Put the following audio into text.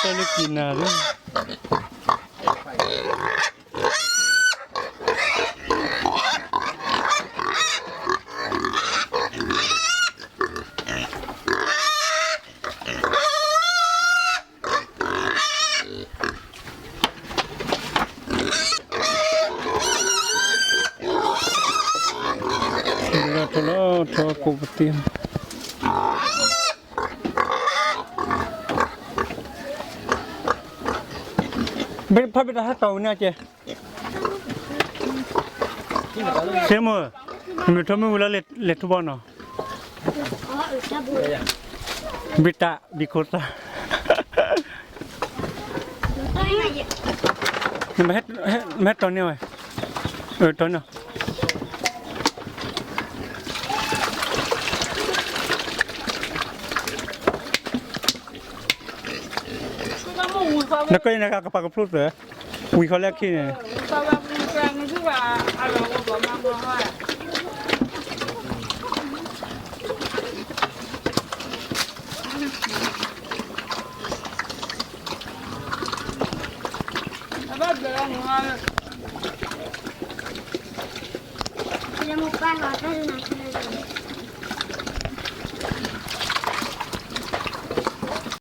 တၢ်လၢကံနၤလံ ထီၣ်လီၤထီၣ်ကိးပတံၢ် ဖးဘ့ၣ်တၢ်ဟးတီၢ်ဝဲန့ၣ်ကဲ စ့မိၢ် မ့ၢ်ထီၣ်မ့ၢ်ဝံၤလၢလဲၤထူဘီနီၤ ဘံၣ်တၢ်ဘံၣ်ခိၣ်သၣ် မ့ၢ်ဟဲတီၢ်န့ၢ်ဝဲ အၢ တီၢ်န့ၢ် နကနကပာ်ကဖျိသၢ ဝံၤဃီလၢခံန့ၣ် အဘၣ်ဘျုးလီၤမူလၢမူပၢ်လီၤတၢ်လၢနၤ